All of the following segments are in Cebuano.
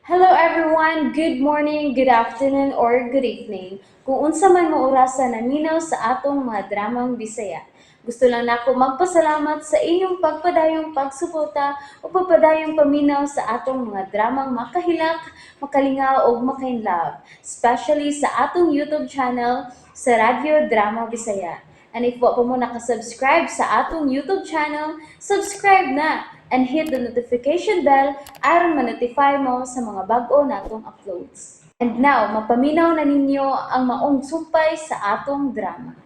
Hello everyone! Good morning, good afternoon, or good evening. Kung unsa man mo orasa naminaw sa atong mga dramang Bisaya. Gusto lang nako magpasalamat sa inyong pagpadayong pagsuporta o pagpadayong paminaw sa atong mga dramang makahilak, makalingaw ug makainlove, especially sa atong YouTube channel sa Radyo Drama Bisaya. And if wa pa mo nakasubscribe sa atong YouTube channel, subscribe na and hit the notification bell aron ma-notify mo sa mga bag-o natong uploads. And now, mapaminaw na ninyo ang maong sumpay sa atong drama.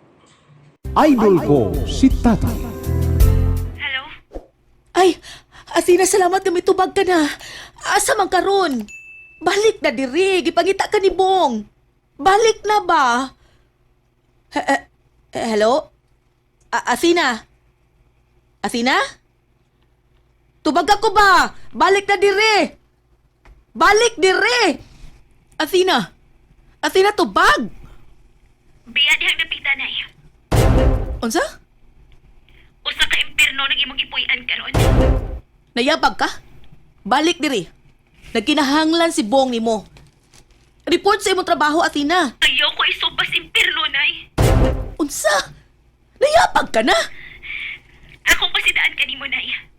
Idol ko si Tatay. Hello? Ay, Athena, salamat nga mitubag ka na. Asa man karon? Balik na diri, gipangita ka ni Bong. Balik na ba? Hello? Athena? Athena? Tubag ako ba? Balik na diri. Balik diri. Athena. Athena, tubag. Biya dihang dapita, Nay. Unsa? Usa ka impierno ng imong gipuy-an karon. Nayabag ka? Balik diri. Nagkinahanglan si Bong nimo. Report sa imong trabaho, Athena. Ayaw ko isupas impierno, Nay. Unsa? Nayabag ka na? Akong pasidaan kanimo, Nay.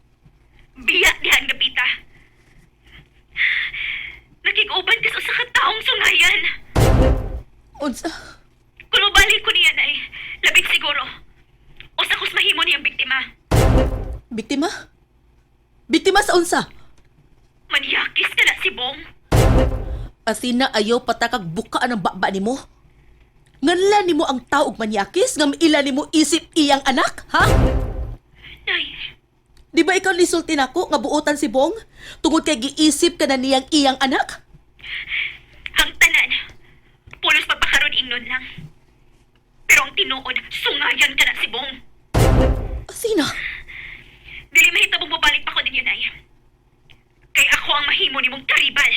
Biya dihang dapita. Nakig-uban ka sa usa ka taong sungayan. Unsa? Kung mabalik ko niya, Nay, labing siguro. Usa kus mahimo niyang biktima. Biktima? Biktima sa unsa? Manyakis ka na si Bong. Athena, ayaw patakag bukaan ang baba nimo. Nganla nimo ang tao og manyakis nga ila nimo isip iyang anak, ha? Nay, Di ba ikaw nisulti nako nga buotan si Bong tungod kay giisip ka na niyang iyang anak? Ang tanan, pulos pagpakaroon ingnon lang. Pero ang tinuod, sungayan ka na si Bong. Athena, Dili mahitabong mabalik pa ko ninyo, Nay. Kay ako ang mahimo nimong karibal.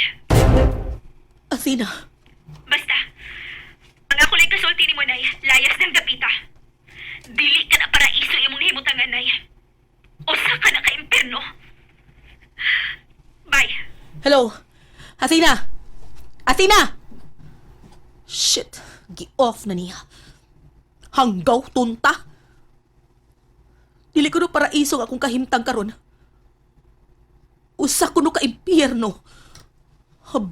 Athena, Basta, ang ako lang kasulti nimo, Nay, layas ng dapita. Dili ka na paraiso imong nahimutangan, Nay. Usa ka na ka impierno. Bye. Hello? Athena! Athena! Shit! Gi-off na niya. Hanggaw, tunta! Dili ko no paraiso nga akong kahimtang karon. Usa ko no ka impyerno.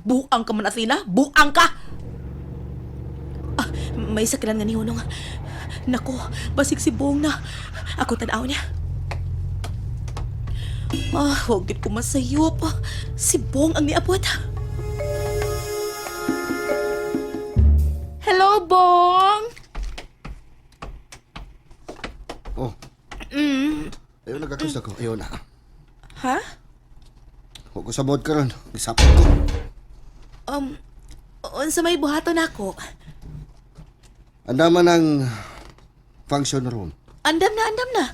Buang ka man, Athena. Buang ka! Ah, may sakilan nga ni Hunong. Nako, basig si Bong na. Ako tanaw niya. Ah, huwag gid ko masayop. Si Bong ang niabot. Hello, Bong! Oh. Ayaw na kakusta ko. Ayaw na. Ha? Huwag ko sa bod karon. Gisapot ko. Unsa may buhaton ako? Andaman ang function room. Andam na, andam na.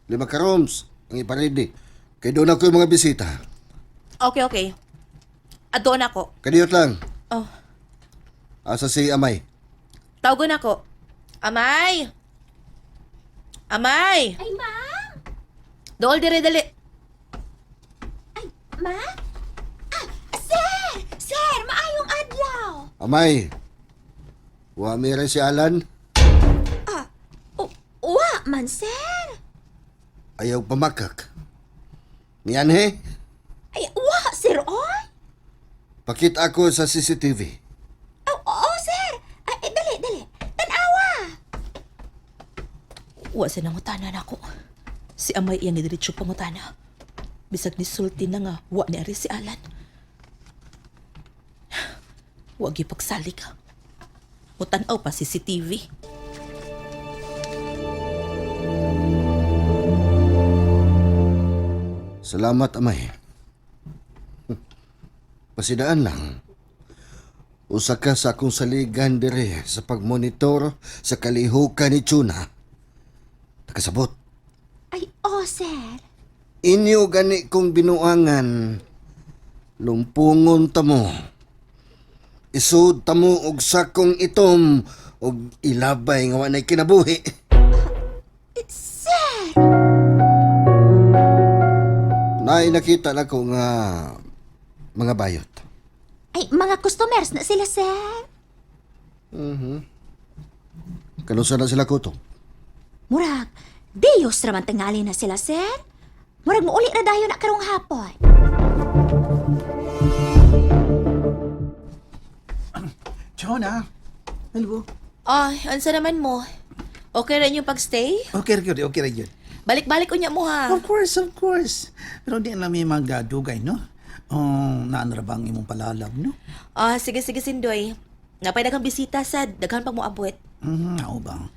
5 ka rooms. Ang iparedy. Kay doon ako yung mga bisita. Okay, okay. Adoon ako. Kadiyot lang. Oh, Asa si Amay. tawagon ako. Amay! Amay! Ay, ma'am! Dool dire dali. Ay, ma'am? Ah, sir! Sir, maayong adlaw! Amay. Wa mi rin si Alan. Ah, wa man, sir! Ayaw pamakak. Niyan he. Ay, wa, sir, oy! Pakita ako sa CCTV. Oh, oo, sir! Ay, eh, dali, dali. Tanawa! Wa sa nangutana nako. Si Amay iyang nidiretso pangutana. Bisag ni sulti na nga wa ni ari si Alan. Wa gyud pagsalig. Mutan-aw pa CCTV. Salamat, Amay. Pasidaan lang. Usa ka sa akong saligan dire sa pagmonitor sa kalihukan ni Chuna. Nakasabot. Ay, oh, sir. Inyo gani kong binuangan. Lumpungon ta mo. Isud ta mo og sakong itom og ilabay nga wanay kinabuhi. Sir! Nay nakita na ko nga mga bayot? Ay, mga customers na sila, sir. Kanusa na sila kutob? Murag, Diyos raman tingali na sila, sir. Murag muuli ra dayon na karong hapon. Jonah, hello. Ay, ansa naman mo? Okay ra inyong pagstay? Okay ra gyud, okay ra gyud. Balik-balik unya mo ha. Of course, of course. Pero di na may magadugay, no? Oh, naan ra bang imong palalab, no? Ah, sige sige Sindoy. Napay daghang bisita sad, daghan pang moabot. Ako ba?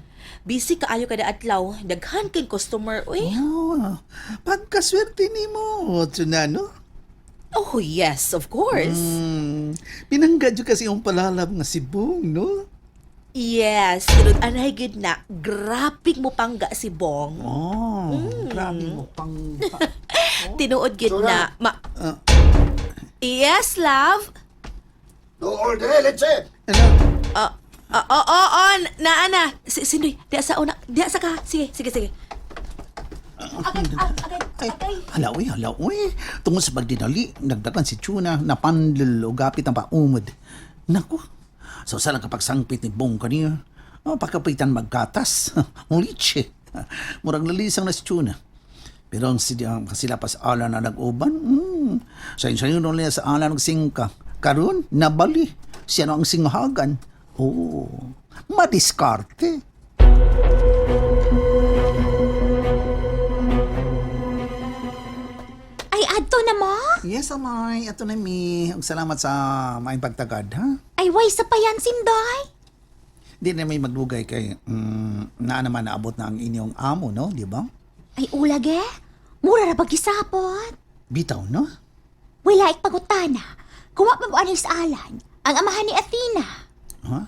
Busy kaayo kada adlaw, daghan kay customer uy. Oh, pagkaswerte nimo, Tuna, no? Oh, yes, of course. Pinangga jud kasi yung palalab nga si Bong, no? Yes, tinud anay gid na. Grapig mo pangga si Bong. Oh, grabe mo pang... Tinuod gid na. Ma Yes, love. No order, let's Ano? Ah, ah, oh, oh, oh, na ana. Si Sindoy, diya sa una, diya sa ka. Sige, sige, sige. Agay, agay, Ay, agay. hala uy, hala uy. Tungod sa pagdinali, nagdagan si Chuna, napandol o gapit ang paumod. Naku, so sa lang kapagsangpit ni Bong kaniya, oh, pagkapitan magkatas, uliche. Murag lalisang na si Chuna. Pero ang sila, sila pa sa ala na nag-uban, sa inyo nila sa ala nagsingka. Karon, nabali. Siya na ang singhagan. Oh, madiskarte. Ay, adto na mo? Yes, amay. Ato na mi. Ug salamat sa maayong pagtagad, ha? Ay, way sa payan, Sindoy. Di na may maglugay kay naa naman naabot na ang inyong amo, no? Di ba? Ay, ulag eh. Mura ra pagisapot. Bitaw, no? Wala pagutana. Kuha pa mo aning sa alan. Ang amahan ni Athena. Ha?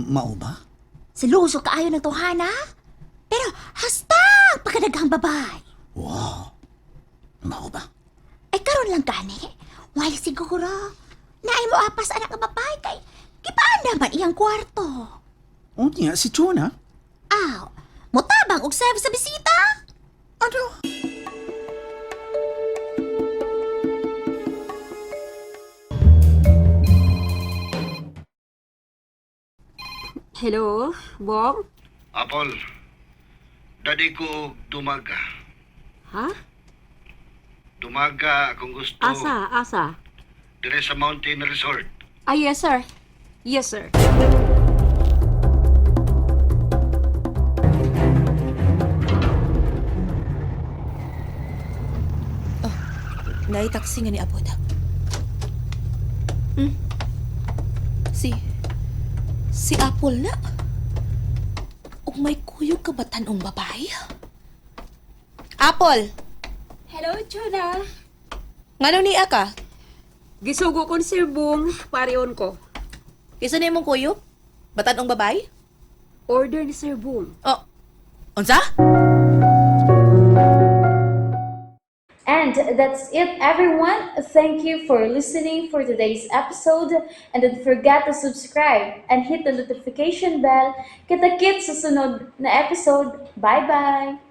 Mao ba? Siluso kaayo ng tuhana. Pero hastang pagkadaghang babay. Wow. Mao ba? Ay karon lang gani. Why siguro. Naay mo apas anak nga babay kay gipaan naman iyang kwarto. Unya, si Chuna? Aw, mutabang og serve sa bisita. Ano? Hello, Bong? Apple, dadi ko og dumaga. Ha? Dumaga akong gusto Asa, asa? dire sa Mountain Resort. Ah, yes, sir. Yes, sir. Nay, taxi nga ni abot. Si Apple na. Ug may kuyog ka ba tanong babae? Apple! Hello, Chona. Ngano niya ka? Gisugo kon Sir Bong, pareon ko. Kinsa na imong kuyog? Batanong babae? Order ni Sir Bong. Oh, unsa? And that's it, everyone. Thank you for listening for today's episode. And don't forget to subscribe and hit the notification bell. Kita-kits sa sunod na episode. Bye-bye!